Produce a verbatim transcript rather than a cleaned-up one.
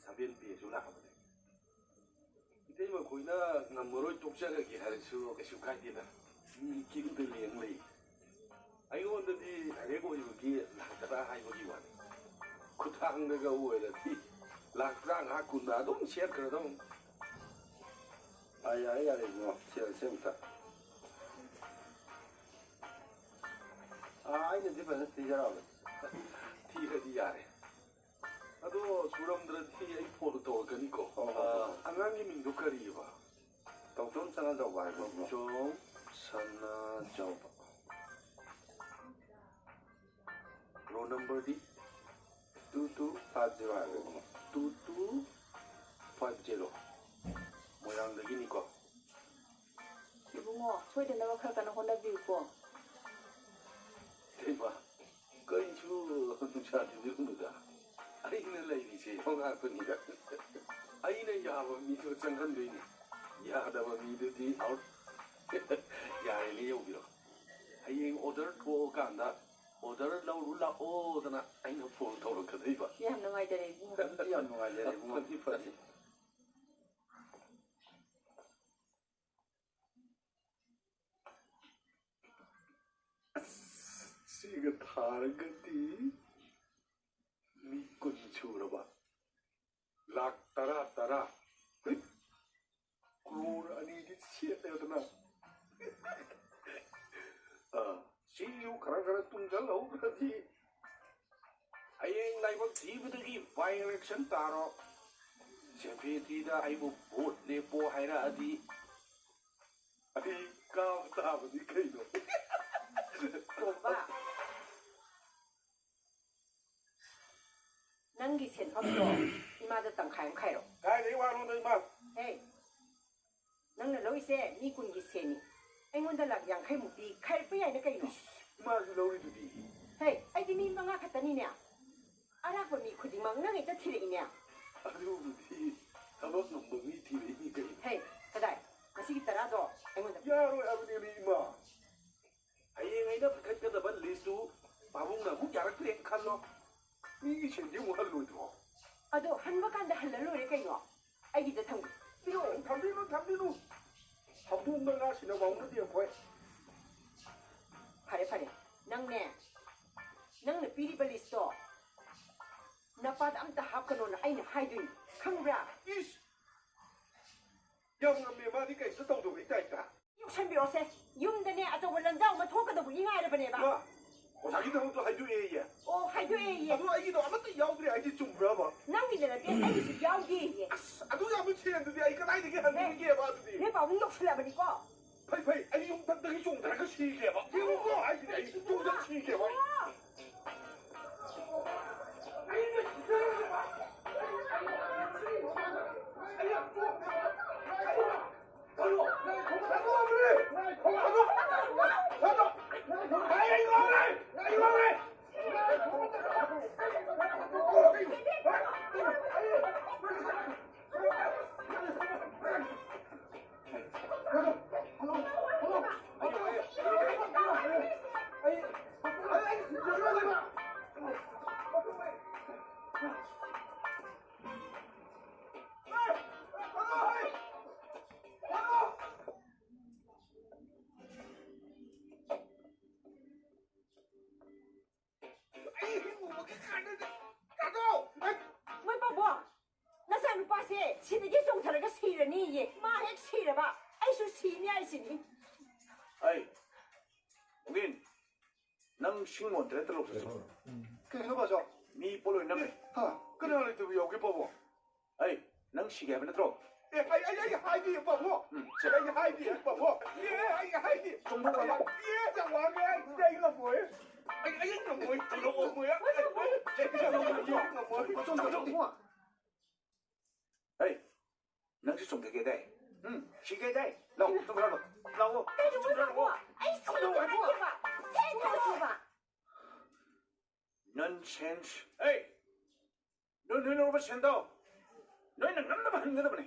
Seven ꯄꯦꯁꯨ ꯂꯥꯛꯑꯕꯅꯦ꯫ ꯏꯇꯩꯃ ꯈꯣꯏꯅ ꯉꯝꯃꯔꯣꯏ ꯇꯣꯛꯆꯔꯒꯦ ꯍꯥꯏꯔꯁꯨ ꯀꯩꯁꯨ ꯀꯥꯏꯗꯦꯗ꯫ ꯃꯤ ꯀ꯭ꯌꯨꯗ ꯂꯦꯡ ꯂꯩ꯫ ꯑꯩꯉꯣꯟꯗꯗꯤ ꯗꯥꯏꯔꯦꯛ ꯑꯣꯏꯕꯒꯤ ꯂꯥꯛ ꯇꯔꯥ ꯍꯥꯏꯕꯒꯤ ꯋꯥꯅꯤ꯫ ꯈꯨꯠꯊꯥꯡꯗꯒ ꯑꯣꯏꯔꯗꯤ ꯂꯥꯛ ꯇꯔꯥꯃꯉꯥ ꯀꯨꯟꯗ ꯑꯗꯨꯝ ꯁꯦꯠꯈ꯭ꯔꯗꯧꯅꯤ꯫ ꯑꯥ, ꯌꯥꯔꯦ, ꯌꯥꯔꯦ ꯏꯕꯨꯡꯉꯣ, ꯁꯦꯜꯁꯦ ꯑꯝꯇ꯫ ꯑꯥ, ꯑꯩꯅꯗꯤ ꯐꯖꯅ ꯊꯤꯖꯔꯛꯑꯕꯅꯤ꯫ ꯊꯤꯔꯗꯤ ꯌꯥꯔꯦ꯫ ꯑꯗꯣ ꯁꯨꯔꯝꯗ꯭ꯔꯗꯤ ꯑꯩ ꯐꯣꯟ ꯇꯧꯔꯛꯀꯅꯤꯀꯣ꯫ ꯍꯣꯏ, ꯍꯣꯏ, ꯍꯣꯏ꯫ ꯑꯥ, ꯑꯉꯥꯡꯒꯤ ꯃꯤꯡꯗꯣ ꯀꯔꯤꯑꯕ? ꯇꯧꯊꯣꯝ ꯁꯅꯥꯖꯥꯎꯕ ꯍꯥꯏꯕ ꯏꯕꯨꯡꯉꯣ꯫ ꯇꯧꯊꯣꯝ ꯁꯅꯥꯖꯥꯎꯕ꯫ ꯔꯣꯜ ꯅꯝꯕꯔꯗꯤ? ꯇꯨ ꯇꯨ ꯐꯥꯏꯚ ꯖꯦꯔꯣ ꯍꯥꯏꯕ ꯏꯕꯨꯡꯉꯣ꯫ Two two five zero. ꯃꯣꯏꯔꯥꯡꯗꯒꯤꯅꯤꯀꯣ꯫ ꯏꯕꯨꯡꯉꯣ, ꯁꯣꯏꯗꯅꯕ ꯈꯔ ꯀꯟꯅ ꯍꯣꯠꯅꯕꯤꯌꯨꯀꯣ꯫ ꯏꯇꯩꯃ, ꯀꯔꯤꯁꯨ ꯅꯨꯡꯁꯥ ꯊꯤꯟꯕꯤꯔꯨꯅꯨꯗ꯫ ꯑꯩꯅ ꯂꯩꯔꯤꯁꯦ ꯉꯥꯛꯄꯅꯤꯗ꯫ ꯑꯩꯅ ꯌꯥꯕ ꯃꯤꯗꯣ ꯆꯪꯍꯟꯗꯣꯏꯅꯤ, ꯌꯥꯗꯕ ꯃꯤꯗꯨꯗꯤ ꯑꯥꯎꯠ꯫ ꯌꯥꯔꯦꯅꯦ, ꯌꯧꯕꯤꯔꯣ꯫ ꯍꯌꯦꯡ ꯑꯣꯔꯗꯔ ꯊꯣꯛꯑꯀꯥꯟꯗ ꯑꯣꯔꯗꯔ ꯂꯧꯔꯨ ꯂꯥꯛꯑꯣꯗꯅ ꯑꯩꯅ ꯐꯣꯟ ꯇꯧꯔꯛꯀꯗꯣꯏꯕ꯫ ꯌꯥꯝ ꯅꯨꯡꯉꯥꯏꯖꯔꯦ ꯏꯕꯨꯡꯉꯣ꯫ ꯑꯗꯨꯗꯤ ꯌꯥꯝ ꯅꯨꯡꯉꯥꯏꯖꯔꯦ ꯏꯕꯨꯡꯉꯣ꯫ ꯐꯅꯤ, ꯐꯅꯤ꯫ ꯑꯁ, ꯁꯤꯒ ꯊꯥꯔꯒꯗꯤ ꯃꯤ ꯀꯨꯟ ꯁꯨꯔꯕ꯫ ꯂꯥꯛ ꯇꯔꯥ, ꯇꯔꯥ꯫ ꯍꯨꯏꯠ! ꯀ꯭ꯔꯣꯔ ꯑꯅꯤꯗꯤ ꯁꯦꯠꯂꯦꯗꯅ꯫ ꯑꯥ, ꯁꯤꯁꯨ ꯈꯔ ꯈꯔ ꯇꯨꯡꯁꯤꯜꯍꯧꯗ꯭ꯔꯗꯤ ꯍꯌꯦꯡ ꯂꯥꯏꯕꯛ ꯊꯤꯕꯗꯒꯤ by election ꯇꯥꯔꯣ, ꯁꯦꯟꯐꯦꯊꯤꯗ ꯑꯩꯕꯨ ꯚꯣꯠ ꯂꯦꯞꯄꯣ ꯍꯥꯏꯔꯛꯑꯗꯤ ꯑꯩ ꯀꯥꯕ ꯇꯥꯕꯅꯤ ꯀꯩꯅꯣ꯫ ꯇꯣꯝꯕ, ꯅꯪꯒꯤ ꯁꯦꯟꯐꯝꯗꯣ ꯏꯃꯥꯗ ꯇꯪꯈꯥꯏ ꯑꯃ ꯈꯥꯏꯔꯣ꯫ ꯀꯥꯏꯗꯩ ꯋꯥꯅꯣꯗ, ꯏꯃꯥ? ꯍꯦ, ꯅꯪꯅ ꯂꯧꯔꯤꯁꯦ ꯃꯤ ꯀꯨꯟꯒꯤ ꯁꯦꯟꯅꯤ꯫ ꯑꯩꯉꯣꯟꯗ ꯂꯥꯛ ꯌꯥꯡꯈꯩꯃꯨꯛꯇꯤ ꯈꯥꯏꯔꯛꯄ ꯌꯥꯏꯅ ꯀꯩꯅꯣ? ꯏꯁ, ꯏꯃꯥꯁꯨ ꯂꯧꯔꯤꯗꯨꯗꯤ꯫ ꯍꯦ, ꯑꯩꯗꯤ ꯃꯤ ꯃꯉꯥ ꯈꯛꯇꯅꯤꯅꯦ꯫ ꯑꯔꯥꯛꯄ ꯃꯤ ꯈꯨꯗꯤꯡꯃꯛ ꯅꯪ ꯍꯦꯛꯇ ꯊꯤꯔꯛꯏꯅꯦ꯫ ꯑꯗꯨꯕꯨꯗꯤ ꯊꯕꯛ ꯉꯝꯕ ꯃꯤ ꯊꯤꯔꯛꯏꯅꯤ ꯀꯩꯅꯣ꯫ ꯍꯦ, ꯀꯗꯥꯏ? ꯉꯁꯤꯒꯤ ꯇꯔꯥꯗꯣ ꯑꯩꯉꯣꯟꯗ ꯌꯥꯔꯣꯏ ꯍꯥꯏꯕꯅꯦꯃꯤ, ꯏꯃꯥ꯫ ꯍꯌꯦꯡ ꯑꯩꯅ ꯄꯤꯈꯠꯀꯗꯕ ꯂꯤꯁꯇꯨ ꯄꯥꯕꯨꯡꯅ ꯑꯃꯨꯛ ꯌꯥꯔꯛꯇ꯭ꯔꯦꯅ ꯈꯜꯂꯣ꯫ ꯃꯤꯒꯤ ꯁꯦꯟꯗꯤ ꯑꯃꯨꯛ ꯍꯜꯂꯣꯏꯗ꯭ꯔꯣ? ꯑꯗꯣ ꯍꯟꯕ ꯀꯥꯟꯗ ꯍꯜꯂ ꯂꯣꯏꯔꯦ ꯀꯩꯅꯣ? ꯑꯩꯒꯤꯗ ꯊꯝꯒꯦ꯫ ꯄꯤꯔꯛꯑꯣ, ꯊꯝꯕꯤꯅꯨ, ꯊꯝꯕꯤꯅꯨ꯫ ꯍꯧꯗꯣꯡꯗ ꯉꯥ ꯁꯤꯟꯅꯕ ꯍꯧꯅꯗꯦ ꯑꯩꯈꯣꯏ꯫ ꯐꯔꯦ, ꯐꯔꯦ꯫ ꯅꯪꯅꯦ, ꯅꯪꯅ ꯄꯤꯔꯤꯕ ꯂꯤꯁꯇꯣ ꯅꯄꯥꯗ ꯑꯝꯇ ꯍꯥꯞꯀꯅꯣꯅ ꯑꯩꯅ ꯍꯥꯏꯗꯣꯏꯅꯤ, ꯈꯪꯕ꯭ꯔꯥ? ꯏꯁ! ꯌꯥꯝ ꯉꯝꯃꯦ, ꯃꯥꯗꯤ ꯀꯩꯁꯨ ꯇꯧꯗꯕꯒꯤ ꯇꯥꯏꯞꯇ꯫ ꯌꯧꯁꯟꯕꯤꯔꯛꯑꯣꯁꯦ꯫ ꯌꯨꯝꯗꯅꯦ ꯑꯆꯧꯕ ꯂꯟꯖꯥꯎ ꯑꯃ ꯊꯣꯛꯀꯗꯧꯕꯒꯤ ꯉꯥꯏꯔꯕꯅꯦꯕ꯫ ꯃꯥ, ꯑꯣꯖꯥꯒꯤ ꯊꯕꯛꯇꯣ ꯍꯥꯏꯗꯣꯛꯑꯦꯌꯦ꯫ ꯑꯣ, ꯍꯥꯏꯗꯣꯛꯑꯦꯌꯦ꯫ ꯑꯗꯣ ꯑꯩꯒꯤꯗꯣ ꯑꯃꯠꯇ ꯌꯥꯎꯗ꯭ꯔꯦ ꯍꯥꯏꯗꯤ ꯆꯨꯝꯕ꯭ꯔꯕ? ꯅꯪꯒꯤꯗ ꯅꯠꯇꯦ, ꯑꯩꯒꯤꯁꯨ ꯌꯥꯎꯗꯦꯌꯦ꯫ ꯑꯁ, ꯑꯗꯨ ꯌꯥꯝꯕ ꯁꯦꯟꯗꯨꯗꯤ ꯑꯩ ꯀꯗꯥꯏꯗꯒꯤ ꯍꯟꯗꯣꯔꯤꯒꯦꯕ ꯑꯗꯨꯗꯤ? ꯅꯣꯏ ꯄꯥꯕꯨꯡ ꯌꯧꯁꯜꯂꯛꯑꯕꯅꯤꯀꯣ꯫ ꯐꯩ, ꯐꯩ, ꯑꯩ ꯌꯨꯝꯊꯛꯇꯒꯤ ꯆꯣꯡꯊꯔꯒ ꯁꯤꯒꯦꯕ꯫ ꯌꯦꯡꯉꯨꯀꯣ ꯍꯥꯏꯁꯤꯗꯤ ꯑꯩ ꯆꯣꯡꯊꯔꯒ ꯁꯤꯒꯦꯕ꯫ ꯃꯣꯏ ꯄꯥꯕꯣ, ꯅꯆꯥꯅꯨꯄꯥꯁꯦ ꯁꯤꯗꯒꯤ ꯆꯣꯡꯊꯔꯒ ꯁꯤꯔꯅꯤꯌꯦ꯫ ꯃꯥ ꯍꯦꯛ ꯁꯤꯔꯕ ꯑꯩꯁꯨ ꯁꯤꯅꯤ ꯍꯥꯏꯁꯤꯅꯤ꯫ ꯑꯩ, ꯃꯨꯕꯤꯟ, ꯅꯪ ꯁꯤꯡ ꯃꯣꯟꯗ꯭ꯔꯦ ꯑꯝꯇ ꯂꯧꯊꯣꯛꯆꯣ꯫ ꯀꯩꯅꯣ ꯕꯥꯆꯧ? ꯃꯤ ꯄꯣꯠꯂꯣꯏ ꯅꯝꯃꯦ꯫ ꯍꯥ? ꯀꯅꯥ ꯂꯩꯇꯕ ꯌꯥꯎꯒꯦ ꯄꯥꯕꯣ? ꯑꯩ, ꯅꯪ ꯁꯤꯒꯦ ꯍꯥꯏꯕ ꯅꯠꯇ꯭ꯔꯣ? ꯑꯦ, ꯑꯩ, ꯑꯩ, ꯑꯩ ꯍꯥꯏꯗꯦ ꯄꯥꯕꯣ꯫ ꯎꯝ, ꯁꯦ꯫ ꯑꯩ ꯍꯥꯏꯗꯦ ꯄꯥꯕꯣ꯫ ꯑꯦ, ꯑꯩ ꯍꯥꯏꯗꯦ꯫ ꯆꯨꯝꯕ ꯄꯥꯕꯣ꯫ ꯑꯦ, ꯌꯥꯝ ꯋꯥꯡꯉꯦ꯫ ꯑꯩ, ꯑꯩ ꯉꯝꯃꯣꯏ꯫ ꯑꯩ, ꯑꯩ ꯉꯝꯃꯣꯏ꯫ ꯆꯨꯝꯕ ꯄꯥꯕꯣ꯫ ꯑꯩ ꯉꯝꯃꯣꯏ꯫ ꯆꯨꯝꯕ ꯄꯥꯕꯣ꯫ ꯍꯩ, ꯅꯪꯁꯨ ꯆꯣꯡꯊꯒꯦꯗꯥꯏ? ꯎꯝ, ꯁꯤꯒꯦꯗꯥꯏ? ꯂꯥꯛꯑꯣ, ꯆꯣꯡꯊꯔꯛꯑꯣ꯫ ꯂꯥꯛꯑꯣ, ꯀꯩꯅꯣ ꯆꯣꯡꯊꯔꯛꯑꯣ꯫ ꯄꯥꯕꯣ? ꯑꯩ ꯁꯤꯒꯦ ꯍꯥꯏꯗꯦꯕ꯫ ꯁꯦꯟ ꯊꯥꯁꯤꯕ꯫ Nonsense. ꯍꯩ, ꯅꯣꯏ, ꯅꯣꯏ ꯂꯧꯔꯕ ꯁꯦꯟꯗꯣ ꯅꯣꯏꯅ ꯉꯝꯅꯕ ꯍꯟꯒꯗꯕꯅꯤ꯫